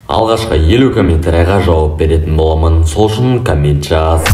Алғашқы 50 комментарийға жауап беретін боламын, сол үшін коммент жаз.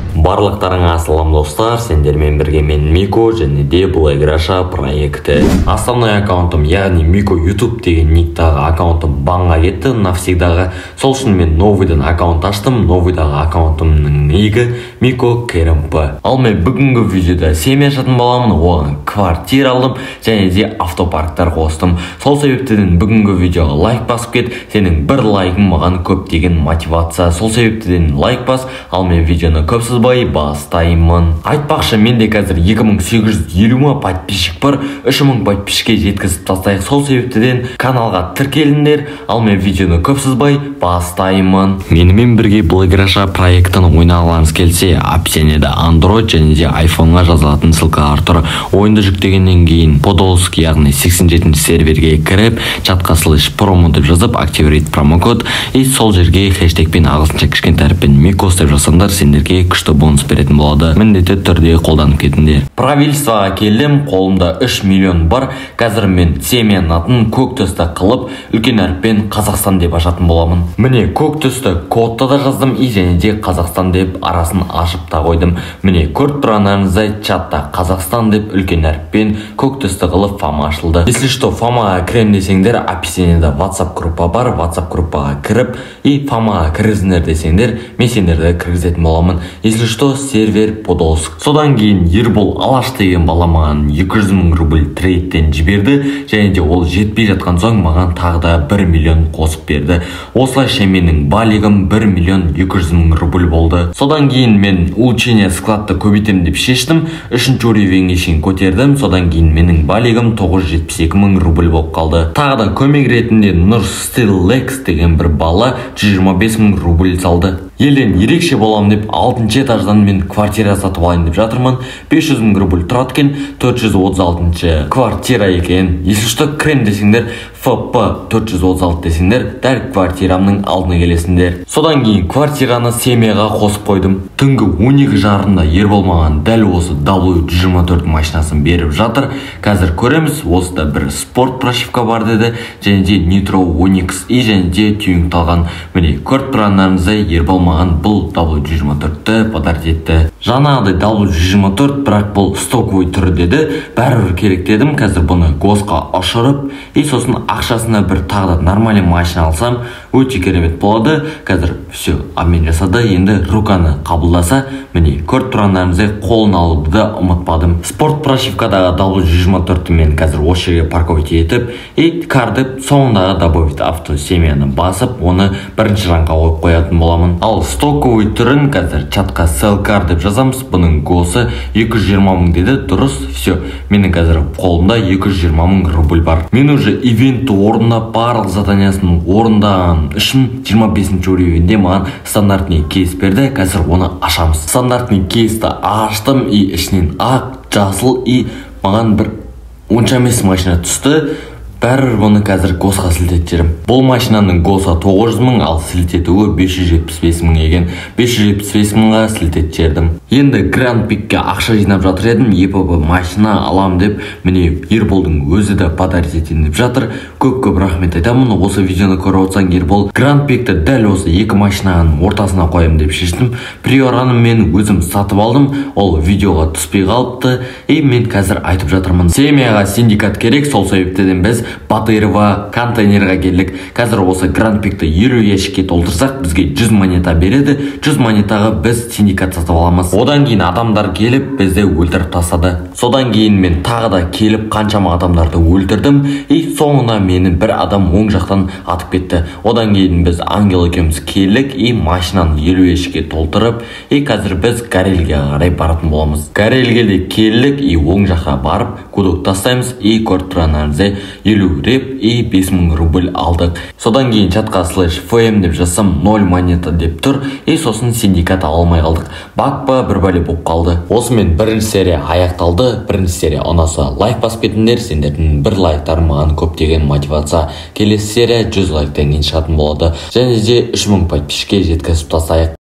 Барлықтарыңа ассалам, достар, сендермен бірге мен, Мико, және де Блэк Раша проекті. Основной аккаунтым, яғни Мико YouTube деген никтағы аккаунтым банға кетті навсегдаға. Сол үшін мен новыйдан аккаунт аштым. Новыйдағы аккаунтымның нигі Мико КРМП. Ал мен бүгінгі видеода семья ашатын боламын, оған квартира алдым және де автопарктар қостым. Сол себептен бүгінгі видеоға лайк басып кет, сенің бір лайкың маған көптеген мотивация. Сол себептен лайк бас, ал мен видеоны көп созбай бастаймын. Айтпақшы, менде қазір 2850 ма подписчик бар, 3000 подписчикке жеткізіп тастайық. Сол себептен каналға тіркеліңдер, ал мен видеоны көп созбай бастаймын. Менімен бірге Блэк Раша проектін ойнағыларыңыз келсе, описаниеда Android және де iPhone'ға жазылатын ссылкалар тұр. Ойынды жүктегеннен кейін Подолск, яғни 87 серверге кіріп, чатқа слэш промо деп жазып, активировать промокод и сол жерге хэштегпен ағылшынша кішкентай әріппен Микос деп жазсаңдар, сендерге күшті бонус беретін болады. Міндетті түрде қолданып кетіңдер. Правительствоға келдім, қолымда 3 миллион бар. Қазір мен семьяның атын көк түсті қылып, үлкен әріппен Қазақстан деп ашатын боламын. Міне, көк түсті кодты да жаздым и және де Қазақстан деп арасын ашып та қойдым. Міне, көріп тұрғандарыңыздай, чатта Қазақстан деп үлкен әріппен көк түсті қылып фама ашылды. Если что, фамаға кірем десеңдер, описаниеда WhatsApp группа бар, WhatsApp группаға кіріп и фамаға кіргізіңдер десеңдер, мен сендерді кіргізетін боламын. Если что, сервер Подолск. Содан кейін Ербол Алаш деген бала маған 200 мың рубль трейдтен жіберді, және де ол жетпей жатқан соң маған тағы да 1 миллион қосып берді. Осылайша менің балигім 1 миллион 200 мың рубль болды. Содан кейін мен улучшение складты көбейтемін деп шештім. Үшінші уровеньге шейін көтердім. Содан кейін менің балигім 972 мың рубль болып қалды. Тағы да көмек ретінде Нұр Стиллекс деген бір бала 125 мың рубль салды. Елден ерекше боламын деп 6 этаждан мен квартира сатып алайын деп жатырмын. 500 мың рубль тұрады екен, 436 квартира екен. Если что, кірем десеңдер, ФП 436 десеңдер, дәл квартирамның алдына келесіңдер. Содан кейін квартираны семьяға қосып қойдым. Түнгі 12:30-да Ербол маған дәл осы W124 машинасын беріп жатыр. Қазір көреміз, осыда бір спорт прошивка бар деді, және де Nitro 10X и және де тюнингталған. Міне, көріп тұрғандарыңыздай, Ербол маған бұл W124-ті подарить етті. Жаңағыдай W124, бірақ бұл стоковый түрі деді. Бәрібір керек дедім. Қазір бұны госқа ұшырып, и сосын ақшасына бір тағы да нормальный машина алсам, өте керемет болады. Қазір все, обмен жасады. Енді руканы қабылдаса, міне, көріп тұрғандарыңыздай, қолын алуды да ұмытпадым. Спорт прошивкадағы W124-ті мен қазір осы жерге парковать етіп, и кар деп соңындағы добавить авто семьяны басып, оны бірінші рангқа қойып қоятын боламын. Ал стоковый түрін қазір чатқа sell car деп жазамыз. Бұның госы 220 мың деді. Дұрыс, все. Менің қазір қолымда 220 мың рубль бар. Мен уже ивентті орындап, барлық заданиясын орындаған үшін 25 уровеньде маған стандартный кейс берді. Қазір оны ашамыз. Стандартный кейсті аштым и ішінен ақ, жасыл и маған бір онша емес машина түсті. Бәрібір бұны қазір госқа сілтетіп жіберемін. Бұл машинаның госы 900 мың, ал сілтетуі 575 мың екен. 575 мыңға сілтетіп жібердім. Енді Гранд Пикке ақша жинап жатыр едім, ЕПБ машина алам деп, міне, Ерболдың өзі де подарить етейін деп жатыр. Көп-көп рахмет айтамын. Осы видеоны көріп отырсаң, Ербол, Гранд Пикті дәл осы екі машинаның ортасына қоямын деп шештім. Приораны мен өзім сатып алдым, ол видеоға түспей қалыпты, и мен қазір айтып жатырмын. Семьяға синдикат керек, сол себептен біз Батырова контейнерға келдік. Қазір осы Гранд Пикті 50 ящикке толтырсақ, бізге 100 монета береді. 100 монетаға біз синдикат сатып аламыз. Одан кейін адамдар келіп бізді өлтіріп тастады. Содан кейін мен тағы да келіп қаншама адамдарды өлтірдім, и соңына мені бір адам оң жақтан атып кетті. Одан кейін біз Ангел екеуміз келдік и машинаны 50 ящикке толтырып, и қазір біз Горельге қарай баратын боламыз. Горельге де келдік и оң жаққа барып гудок тастаймыз, и көріп тұрғандарыңыздай 50 реп и 5000 рубль алдық. Содан кейін чатқа слэш фм деп жазсам, 0 монета деп тұр, и сосын синдикат ала алмай қалдық. Баг па, бір бәле болып қалды. Осымен бірінші серия аяқталды. Бірінші серия ұнаса, лайк басып кетіңдер. Сендердің бір лайктарың маған көптеген мотивация. Келесі серия 100 лайктан кейін шығатын болады. Және де 3000 подписчикке жеткізіп тастайық.